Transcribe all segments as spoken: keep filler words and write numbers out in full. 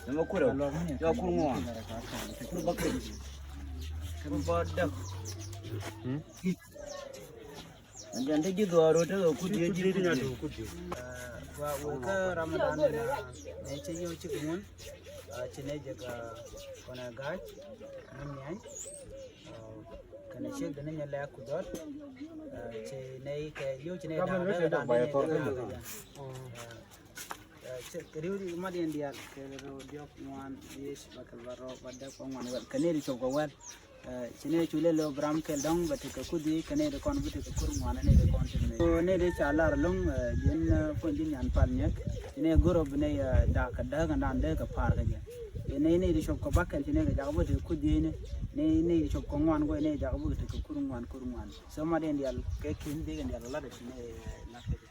Nɛmɛ kurɛ. Yɔ kur ŋuan. Kur bakri. Kur ba däk. Ɛn jɛn te ji̱ dhuaar rot te kɛ kut diee ji̱ kut diee. Wa wek kä Ramadan nɛ na nɛ cɛ yio̱w cik ŋun. Ci nɛ jɛ kɛ kɔnɛ ga̱a̱c. Mɛ miany. Kɛnɛ ciek dini nyɛ lɛk ku dhɔt. Ci nɛ kɛ yio̱w ci nɛ da̱a̱k dee kɛ da̱a̱k dee nɛ kɛ da̱a̱k kɛ jɛ. Kɛ riw ri mat yɛn diaal kɛ rɛw diɔk ŋuan, diec, bäkɛl bärɔw, bädäk, bäŋuan, wɛl kɛ nɛy ti cop kɛ wɛl. Ci nɛy cu lɛl ɣöö bi ram kɛl dɔ̱ŋ bɛ tekɛ kudhi kɛ nɛy ti kɔn bi tekɛ kur ŋuan, nɛy ti kɔn ti nɛy. Nɛy ti ca lar ɛlɔ̱ŋ, ji̱n puɔ̱ny ji̱n nyan pal nyɛk. Ci nɛy go̱r ɣöö bi nɛy da̱a̱k kɛ dääk ɛn da̱a̱n dee kɛ pa̱a̱r kɛ jɛ. Nɛy, nɛy ti cop kɛ bäkɛl ci nɛy kɛ jak bi tekɛ kudhi ni. Nɛy, nɛy ti cop kɛ ŋuan go̱ nɛy jak bi tekɛ kur ŋuan, kur ŋuan. So mat yɛn diaal kɛ ki̱n dhikɛn diaal lat ɛ ci nɛy lat kɛ jɛ.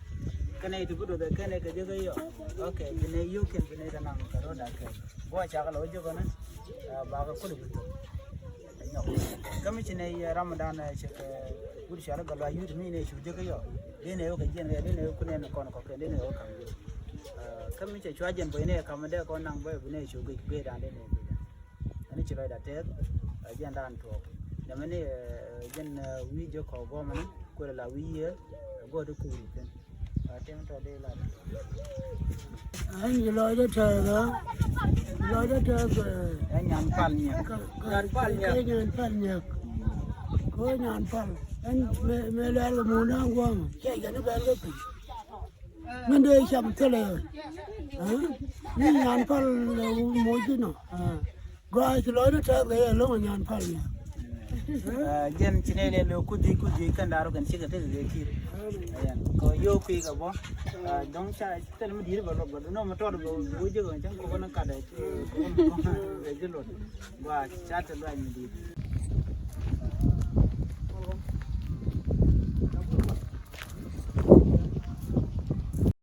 Kɛnɛ iti bi do̱th ɛ kɛnɛ kɛ jek ɛ yɔ. Ok, bi nɛ yio̱w kɛn bi nɛ ite naŋ kɛ ro̱d a kɛ. Bɔ cakɛ lɔ jek ɛ nɛ. Bakɛ kul bi thok. Nyɔk. Kä mi ci nɛ yɛ Ramadan ɛ cɛ kɛ wut cual gɛ lɔ yut mi nɛ cu jek ɛ yɔ. Bi nɛ yio̱w kɛ jiɛn kɛ bi nɛ yio̱w kunɛ ni kɔn kɔkɛ bi nɛ yio̱w kam jek. Kä mi cɛ cua jiɛn bɔ inɛ kam dɛ kɔn naŋ bɔ bi nɛ cu gec bi dan dɛ nɛ gec. Ani ci lɔcda tɛth. Jiɛn dan tuɔɔk. Nɛmɛ ni jiɛn wi̱i̱ jek kɔ gɔmɛ ni kuɛl la wi̱i̱ yɛ. Gɔɔ di kuuri thin. Ɛn ci lɔcdä tɛɛth ɛ, lɔcdä tɛɛth ɛ. Ɛ nyan pal nyɛk. Nyan pal nyɛk. Kɛ nyan pal nyɛk. Kɛ nyan pal. Ɛn mëë lɛl kɛ muun ɛ gua̱a̱ŋ cɛ jɛn i̱ bɛl kɛ piny. Min dee cam thilɛ ɛ. Ni nyan pal ɛ muc inɔ. Gɔaa ci lɔcdä tɛth kɛ yɛ lo̱ŋ ɛ nyan pal ni. Jɛn ci nɛy lɛ lo̱ kudhi kudhi kɛn da̱r kɛn cikɛ tek kɛ ki̱i̱r. Kɔ yio̱w kui̱ kɛ bɔ. Dɔ̱ŋ ca thil mi di̱i̱t bɛ lɔk bɛ dunɔ mi tɔt bɛ wi̱c jɛ kɛ cäŋ kɔk ni kat ɛ. Kɛ ji̱ luɔt. Gɔaa ca te luac mi di̱i̱t.